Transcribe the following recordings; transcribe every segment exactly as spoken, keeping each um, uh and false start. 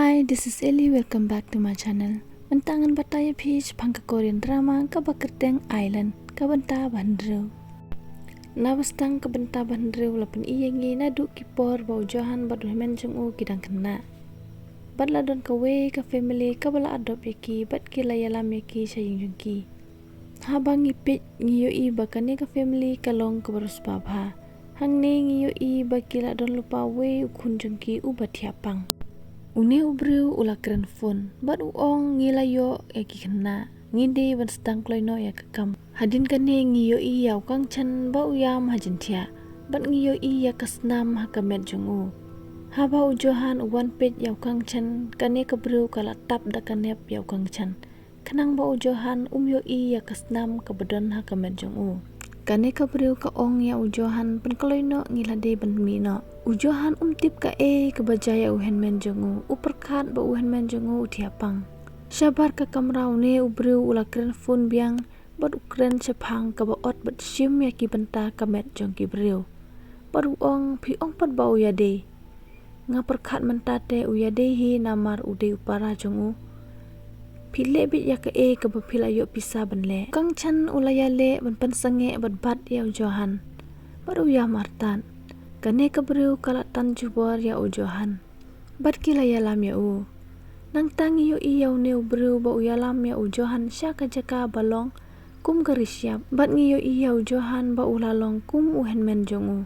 Hi, this is Ellie. Welcome back to my channel. Mynta ngan batai ïa phi shaphang ka Korean drama kaba kyrteng Island, ka bynta ba hynriew. Na ba sdang ka bynta ba hynriew la pyni ïa ngi naduh ki por ba u Johan bad u hynmen jong u ki dang khynnah. Bad la don kawei ka family kaba la adopt ïa ki bad ki la ïalam ïa ki sha ïing jong ki. Haba ngi peit ngi ïohi ba kane ka family ka long kaba riewspah bha. Hangne ngi ïohi ba ki la don lypa wei u khun jong ki uba thiah pang. Une u briew u la kren phone bad u ong, ngi la ïoh ïa ki khynnah, ngi dei ban sdang kloi noh ïa ka kam. Hadien kane ngi ïohi ïa u Kang Chan ba u ïam ha jingthiah bad ngi ïohi ïa ka snam ha ka met jong u. Haba u Johan u wan peit ïa u Kang Chan, kane ka briew ka la tap da ka nep ïa u Kang Chan. Khnang ba u Johan um ïohi ïa ka snam kaba don ha ka met jong u. Kane ka briew ka ong ïa u Johan, pynkloi noh, ngi la dei ban mih noh. U Johan um tip kaei kaba jia ïa u hynmen jong u, u pyrkhat ba u hynmen jong u u thiah pang. Shabar ka kamra une u briew u la kren phone biang bad u kren shaphang kaba ot bad shim ïa ki bynta ka met jong ki briew. Bad u ong, phi ong pat ba u ïadei. Nga pyrkhat mynta te u ïadei hi namar u dei u para jong u. Phi leh beit ïa kaei kaba phi la ïoh pisa ban leh. Kang Chan u la ïaleh ban pynsangeh bad bat ïa u Johan. Bad u ïam artat. Kane ka briew ka la tan jubor ïa u Johan. Bad ki la ïalam ïa u. Nangta ngi ïohi ïa une u briew ba u ïalam ïa u Johan sha ka jaka ba long kum ka ri shyiap. Bad ngi ïohi ïa u Johan ba u la long kum u hynmen jong u.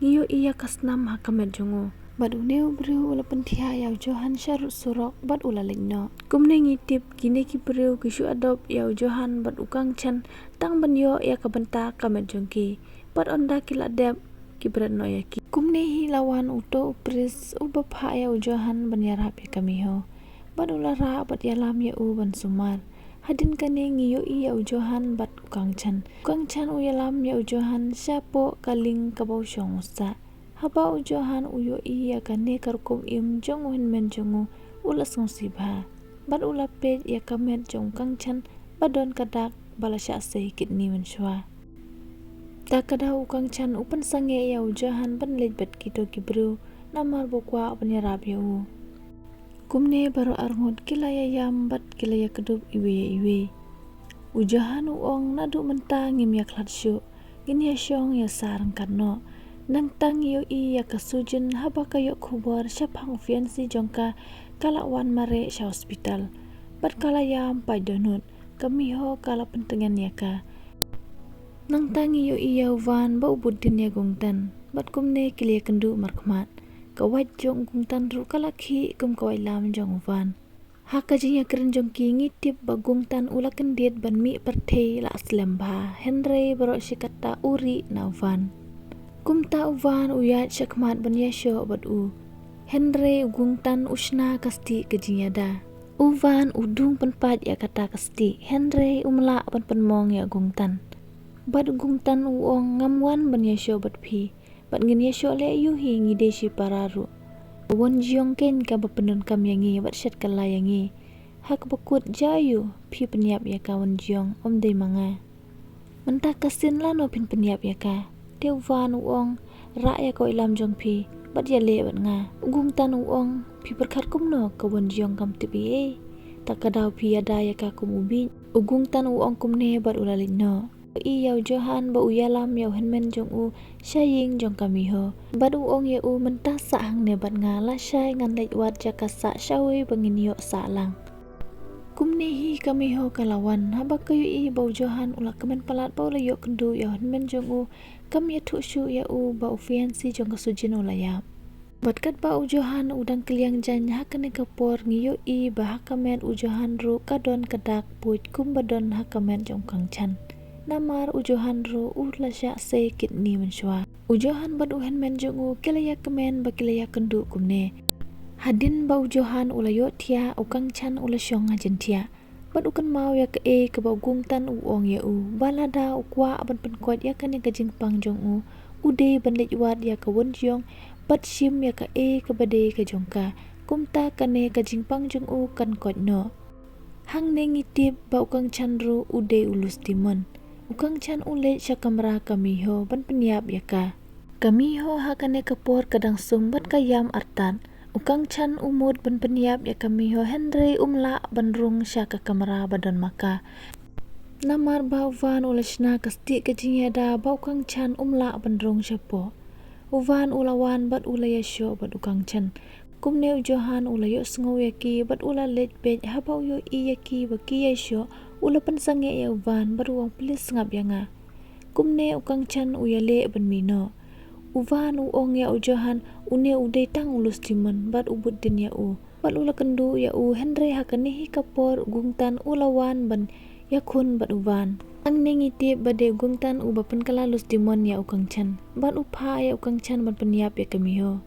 Ngi ïohi ïa ka snam ha ka met jong u. Bad une u briew u la pynthiah ïa u Johan sha rud surok bad u la leit noh. Kumne ngi tip kine ki briew ki shu adopt ïa u Johan bad u Kang Chan tang ban ïoh ïa ka bynta ka met jong ki. Bad ynda ki la dep ki bret noh ïa ki. Kumne hi la wan uto u pris uba phah ïa u Johan ban ïarap ïa ka Miho. Bad u la rah bad ïalam ïa u ban sumar. Hadien kane ngi ïohi ïa u Johan bad u Kang Chan. U Kang Chan u ïalam ïa u Johan shapoh ka lieng kaba u shong u sah. Haba u Johan u ïohi ïa kane ka rukom im jong u hynmen jong u, u la sngewsih bha. Bad u la peit ïa ka met jong u Kang Chan ba don ka dak ba la shah sei kidney mynshuwa. Ta ka daw u Kang Chan u pynsangeh ïa u Johan ban leit bad kito ki briew namar ba u kwah ban ïarap ïa u. Kumne baroh arngut ki la ïa ïam bad ki la ïa kdup iwei ïa iwei. U Johan u ong, naduh mynta ngim ïa khlad shuh, ngin ïa shong ïa sah ryngkat noh. Nangta ngi ïohi ïa ka Sujin haba ka ïoh khubor shaphang u fiancé jong ka, ka la wan mareh sha hospital. Bad ka la ïam paid dohnud, ka Miho ka la pyntngen ïa ka. Nangta ngi ïohi ïa u Van ba u bud dien ïa Gungtan. Bad kumne ki la ïa kynduh markhmat. Ka wait jong u Gungtan ruh ka la khih kum ka waitlam jong u Van. Ha ka jingïakren jong ki ngi tip ba Gungtan u la kyndit ban mih pyrthei la slem bha. Hynrei baroh shi katta u rieh na u Van. Kumta u Van u ïaid shakhmat ban ïashoh bad u. Hynrei u Gungtan u shna ka stieh ka jingïada. U Van u dung pynpait ïa kata ka stieh. Hynrei um lah ban pynmong ïa u Gungtan. Bad u Gungtan u ong, ngam wan ban ïashoh bad phi. Bad ngin ïashoh leh aïu hi, ngi dei shipara ruh. Ka Won Jeong keiñ kaba pyndonkam ïa ngi bad shet kylla ïa ngi. Ha kaba kut jia aïu phi pynïap ïa ka Won Jeong, ym dei ma nga. Mynta ka sien lano phin pynïap ïa ka? Te u Van u ong, rah ïa ka waitlam jong phi bad ïaleh bad nga. U Gungtan u ong, phi pyrkhat kumno, ka Won Jeong kam tip ei ei. Ta ka daw phi ïada ïa ka kum u bieit. U Gungtan u ong kumne bad u la leit noh. Ïohi ïa u Johan ba u ïalam ïa u hynmen jong u sha ïing jong ka Miho. Bad u ong ïa u, mynta sah hangne bad nga, lashai ngan leit wad jaka sah shawei ba ngin ïoh sah lang. Kumne hi ka Miho ka la wan, haba ka ïohi ba u Johan u la kmen palat ba u la ïoh kynduh ïa u hynmen jong u, kam ïathuh shuh ïa u ba u fiancé jong ka Sujin u la ïap. Bad katba u Johan u dang kylliang jaiñ ha kane ka por ngi ïohi ba ha ka met u Johan ruh ka don ka dak buit kumba don ha ka met jong u Kang Chan. Namar u Johan ruh u la shah sei kidney mynshuwa. U Johan bad u hynmen jong u ki la ïakmen ba ki la ïakynduh kumne. Hadien ba u Johan u la ïohthiah, u Kang Chan u la shong ha jingthiah. Bad u kynmaw ïa kaei kaba u Gungtan u ong ïa u, ba lada u kwah ban pynkoit ïa kane ka jingpang jong u, u dei ban leit wad ïa ka Won Jeong bad shim ïa kaei kaba dei ka jong ka. Kumta kane ka jingpang jong u kan koit noh. Hangne ngi tip ba u Kang Chan ruh u dei u Lus Timon. U Kang Chan u leit sha kamra ka Miho ban pynïap ïa ka. Ka Miho ha kane ka por ka dang sum bad ka ïam artat. U Kangchan u mut ban pynïap ïa ka Miho hynrei um lah ban rung sha ka kamra ba don ma ka. Namar ba u Van u la shna ka stieh ka jingïada ba u Kangchan um lah ban rung shapoh. U Van u la wan bad u la ïashoh bad u Kangchan. Kumne u Johan u la ïohsngew ïa ki bad u la leit peit haba u ïohi ïa ki ba ki ïashoh, u la pynsangeh ïa u Van bad u ong, "Please sngap ïa nga." Kumne u Kangchan u ïaleh ban mih noh. U Van u ong ïa u Johan, une u dei tang u Lostimon bad u bud dien ïa u. Bad u la kynduh ïa u, hynrei ha kane hi ka por u Gungtan u la wan ban ïakhun bad u Van. Hangne ngi tip ba dei u Gungtan uba pynkylla Lostimon ïa u Kangchan. Bad u phah ïa u Kangchan ban pynïap ïa ka Miho.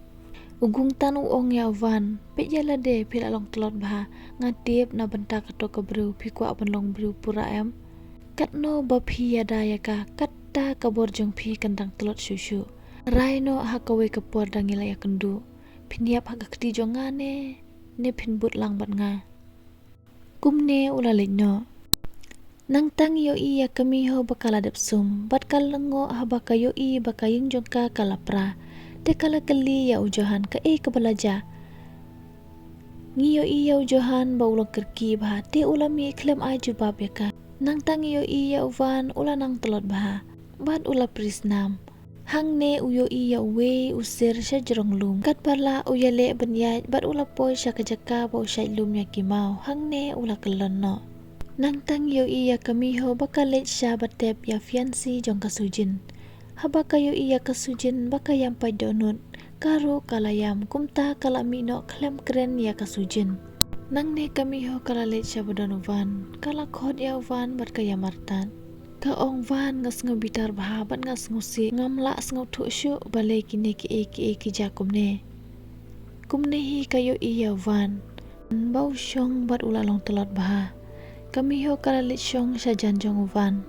U Gungtan u ong ïa u Van, "Peit ïa lade, phi la long tlot bha. Nga tip na bynta kato ka briew phi kwah ban long briew pura em? Katno ba phi ïada ïa ka, katta ka bor jong phi kan dang tlot shuh shuh. Rai noh ha kawei ka por da ngi la ïakynduh. Phin ïap ha ka kti jong nga ne, ne phin bud lang bad nga." Kumne u la leit noh. Nangta ngi ïohi ïa ka Miho ba ka la dep sum bad ka lyngngoh haba ka ïohi ba ka ïing jong ka ka la pra. Te ka la kylli ïa u Johan kaei kaba la jia. Ngi ïohi ïa u Johan ba u long kyrkieh bha, te u la mih khlem ai jubab ïa ka. Nangta ngi ïohi ïa u Van u la nang tlot bha bad u la pris nam. Hangne u ïohi ïa uwei u sir sha jrong lum. Katba lah u ïaleh ban ïaid bad u la poi sha ka jaka ba u shait lum ïa ki maw. Hangne u la kyllon noh. Nangta ngi ïohi ïa ka Miho ba ka leit sha ba tep ïa fiancé jong ka Sujin. Haba ka ïohi ïa ka Sujin ba ka ïam pait dohnud, ka ruh ka la ïam, kumta ka la mih noh khlem kren ïa ka Sujin. Nangne ka Miho ka la leit sha ba don u Van, ka la khot ïa u Van bad ka ïam artat. Ka ong, "Van, nga sngew bitar bha bad nga sngewsih, ngam lah sngewthuh shuh balei kine kiei kiei ki jia kumne." Kumne hi ka ïohi ïa u Van ba u shong bad u la long tlot bha. Ka Miho ka la leit shong sha jan jong u Van.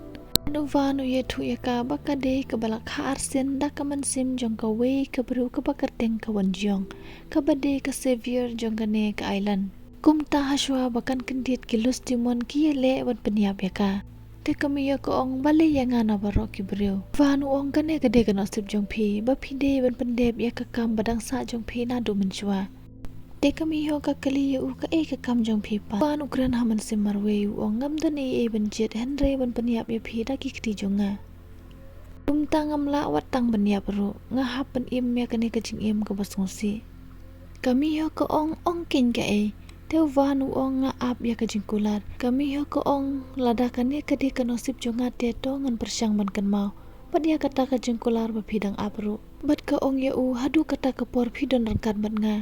U Van u ïathuh ïa ka ba ka dei kaba la kha arsien da ka mynsiem jong kawei ka briew kaba kyrteng ka Won Jeong, kaba dei ka savior jong kane ka island. Kumta hashwa ba kan kyndit ki Lostimon ki ïaleh ban pynïap ïa ka. Te ka Miho ka ong, "Balei ïa nga na baroh ki briew?" Van u ong, "Kane ka dei ka nusip jong phi, ba phi dei ban pyndep ïa ka kam ba dang sah jong phi naduh mynshuwa." Te ka Miho ka kylli ïa u, "Kaei ka kam jong phi pat?" Van u kren ha mynsiem marwei, u ong, "Ngam don ei ei ban jied hynrei ban pynïap ïa phi da ki kti jong nga. Kumta ngam lah wat tang ban ïap ruh, nga hap ban im ïa kane ka jingim kaba sngewsih." Ka Miho ka ong, "Ong keiñ kaei?" Te u Van u ong, "Nga ap ïa ka jingkular." Ka Miho ka ong, "Lada kane ka dei ka nusip jong nga te to ngan pyrshang ban kynmaw bad ïa kata ka jingkular ba phi dang ap ruh." Bad ka ong ïa u, "Haduh kata ka por phi don ryngkat bad nga.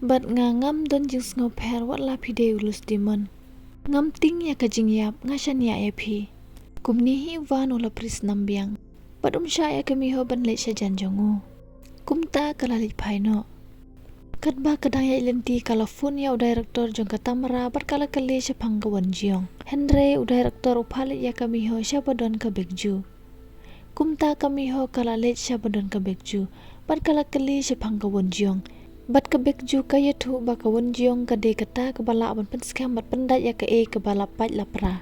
Bad nga ngam don jingsngewpher wat la phi dei u Lostimon. Ngam tieng ïa ka jingïap, nga shaniah ïa phi." Kumne hi u Van u la pris nam biang bad um shah ïa ka Miho ban leit sha jan jong u. Kumta ka la leit phai noh. Katba ka dang ïaid lynti ka la phone ïa u director jong ka Tamra bad ka la kylli shaphang ka Won Jeong. Hynrei u director u phah leit ïa ka Miho sha ba don ka Baekju. Kumta ka Miho ka la leit sha ba don ka Baekju bad ka la kylli shaphang ka Won Jeong. Bad ka Baekju ka ïathuh ba ka Won Jeong ka dei kata kaba lah ban pynskhem bad pyndait ïa kaei kaba la pait la pra.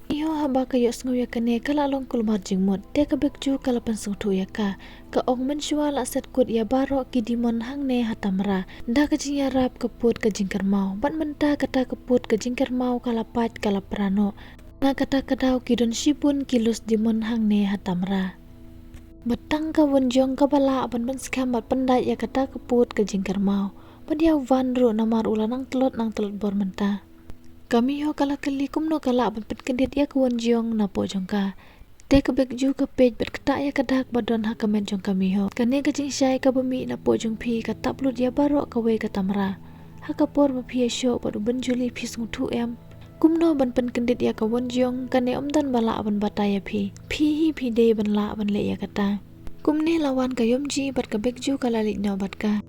Miho haba ka ïohsngew ïa kane ka la long kulmar jingmut, te ka Baekju ka la pynsngewthuh ïa ka. Ka ong, "Mynshuwa la set kut ïa baroh ki demon hangne ha Tamra da ka jingïarap ka pud ka jingkyrmaw. Bad mynta kata ka pud ka jingkyrmaw ka la pait ka la pra noh. Na kata ka daw ki don shibun ki Lostimon hangne ha Tamra. Bad tang ka Won Jeong kaba lah ban pynskhem bad pyndait ïa kata ka pud ka jingkyrmaw. Bad ïa u Van ruh namar u la nang tlot nang tlot bor mynta." Ka Miho ka la kylli kumno ka lah ban pynkyndit ïa ka Won Jeong napoh jong ka. Te ka Baekju ka peit bad ktah ïa ka dak ba don ha ka met jong ka Miho. "Kane ka jingshai kaba mih napoh jong phi ka tap lut ïa baroh kawei ka Tamra. Ha ka por ba phi ïashoh bad u Benjuli phi sngewthuh em kumno ban pynkyndit ïa ka Won Jeong, kane ym don ba lah ban batai ïa phi. Phi hi phi dei ban lah ban leh ïa kata." Kumne la wan ka Yomji bad ka Baekju ka la leit noh bad ka.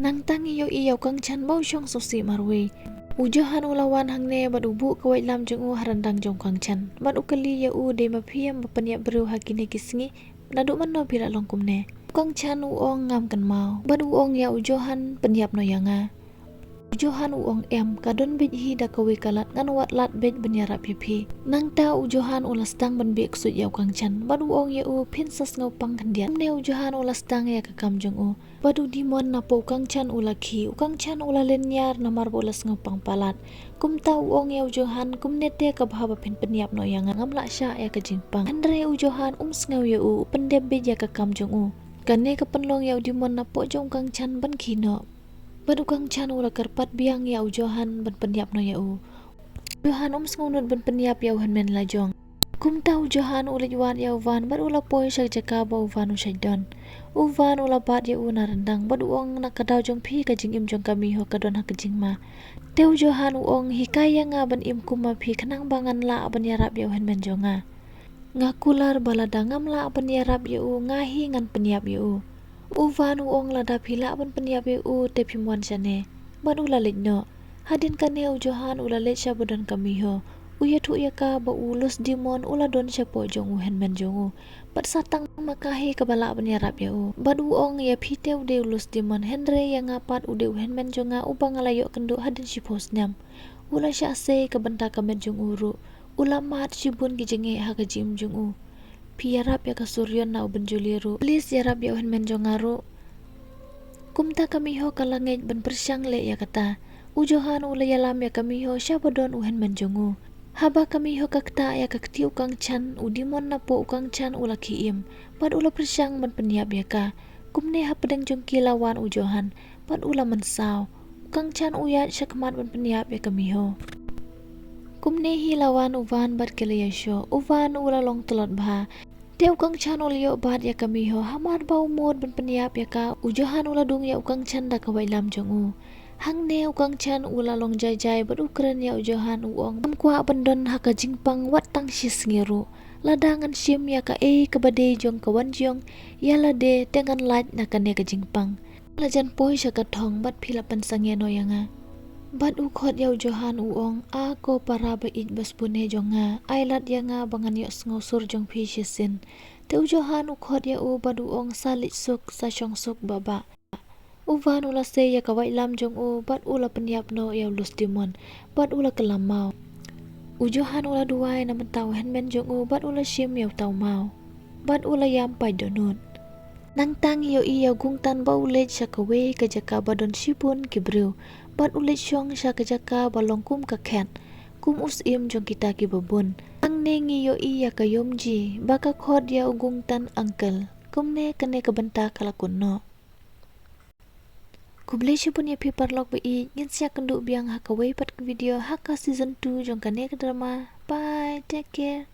Nangta ngi ïohi ïa u Kangchan ba u shong sngewsih marwei. U Johan u la wan hangne bad u buh ka waitlam jong u ha ryndang jong u Kangchan bad u kylli ïa u, "Dei ma phi em ba pynïap briew ha kine ki sngi? Naduh mynno phi la long kumne?" U Kangchan u ong, "Ngam kynmaw." Bad u ong ïa u Johan, "Pynïap noh ïa nga." U Johan u ong, em, ka don beit hi da kawei ka lad, ngan wad lad beit ban ïarap ïa phi. Nangta u Johan u la sdang ban beh ksuid ïa u Kangchan bad u ong ïa u, phin sa sngewpang khyndiat. Kumne u Johan u la sdang ïa ka kam jong u. Bad u demon napoh u Kangchan u la khih, u Kangchan u la lynñiar namar ba u la sngewpang palat. Kumta u ong ïa u Johan, kumne te ka bha ba phin pynïap noh ïa nga, ngam lah shah ïa ka jingpang. Hynrei u Johan um sngew ïa u, u pyndep beit ïa ka kam jong u. Kane ka pynlong ïa u demon napoh jong u Kangchan ban khih noh. Bad u Kangchan u la kyrpad biang ïa u Johan ban pynïap noh ïa u. Johan um sngewnud ban pynïap ïa u hynmen lajong. Kumta u Johan u leit wad ïa u Van bad u la poi sha ka jaka ba u Van u shait don. U Van u la bat ïa u na ryndang bad u ong, na ka daw jong phi ka jingim jong ka Miho ka don ha ka jingma. Te u Johan u ong, hikai ïa nga ban im kum ma phi khnang ba ngan lah ban ïarap ïa u hynmen jong nga. Nga kular ba lada ngam lah ban ïarap ïa u, nga hi ngan pynïap ïa u. U Van u ong, lada phi lah ban pynïap ïa u te phim wan shane. Bad u la leit noh. Hadien kane u Johan u la leit sha ba don ka Miho. U ïathuh ïa ka ba u Lus Demon u la don shapoh jong u hynmen jong u. Bad sa tang ma ka hi kaba lah ban ïarap ïa u. Bad u ong, ïa phi te u dei u Lus Demon, hynrei ïa nga pat u dei u hynmen jong nga uba nga la ïoh kynduh hadien shiphew snem. U la shah sei ka bynta ka met jong u ruh. U la mad shibun ki jingeh ha ka jingim jong u. Phi ïarap ïa ka Suryon na u Benjuli ruh. Please ïarap ïa u hynmen jong nga ruh. Kumta ka Miho ka la ngeit ban pyrshang leh ïa kata. U Johan u la ïalam ïa ka Miho sha ba don u hynmen jong u. Haba ka Miho ka ktah ïa ka kti u Kangchan, u demon napoh u Kangchan u la khie im. Bad u la pyrshang ban pynïap ïa ka. Kumne hapdeng jong ki la wan u Johan. Bad u la mynsaw. U Kangchan u ïaid sha khmat ban pynïap ïa ka Miho. Kumne hi la wan u Van bad ki la ïashoh. U Van u la long tlot bha. Te u Kangchan u la ïoh bat ïa ka Miho. Hamar ba u mut ban pynïap ïa ka, u Johan u la dung ïa u Kangchan da ka waitlam jong u. Hangne u Kangchan u la long jai jai bad u kren ïa u Johan u ong, ngam kwah ban don ha ka jingpang wat tang shi sngi ruh. Lada ngan shim ïa kaei kaba dei jong ka Wanjong, ïa lade te ngan lait na kane ka jingpang. La jan poi sha ka thong bad phi la pynsangeh noh ïa nga. Bad u khot ïa u Johan u ong, a ko para ba ïeit ba sbun eh jong nga, ai lad ïa nga ba ngan ïoh sngewsur jong phi shisien. Te u Johan u khot ïa u bad u ong, sa leit suk, sa shong suk Baba. U Van u la sei ïa ka waitlam jong u bad u la pynïap noh ïa u Lus Demon bad u la kylla maw. U Johan u la duwai na mynta u hynmen jong u bad u la shim ïa uta u maw. Bad u la ïam paid dohnud. Nangta ngi ïohi ïa u Gungtan ba u leit sha kawei ka jaka ba don shibun ki briew. Bad u leit shong sha ka jaka ba long kum ka khet, kum u syiem jong kita kiba bun. Hangne ngi ïohi ïa ka Yomji ba ka khot ïa u Gungtan uncle. Kumne kane ka bynta ka la kut noh. Khublei shibun ïa phi paralok ba ïeit, ngin sa ïakynduh biang ha kawei pat ka video ha ka season two jong kane ka drama. Bye, take care.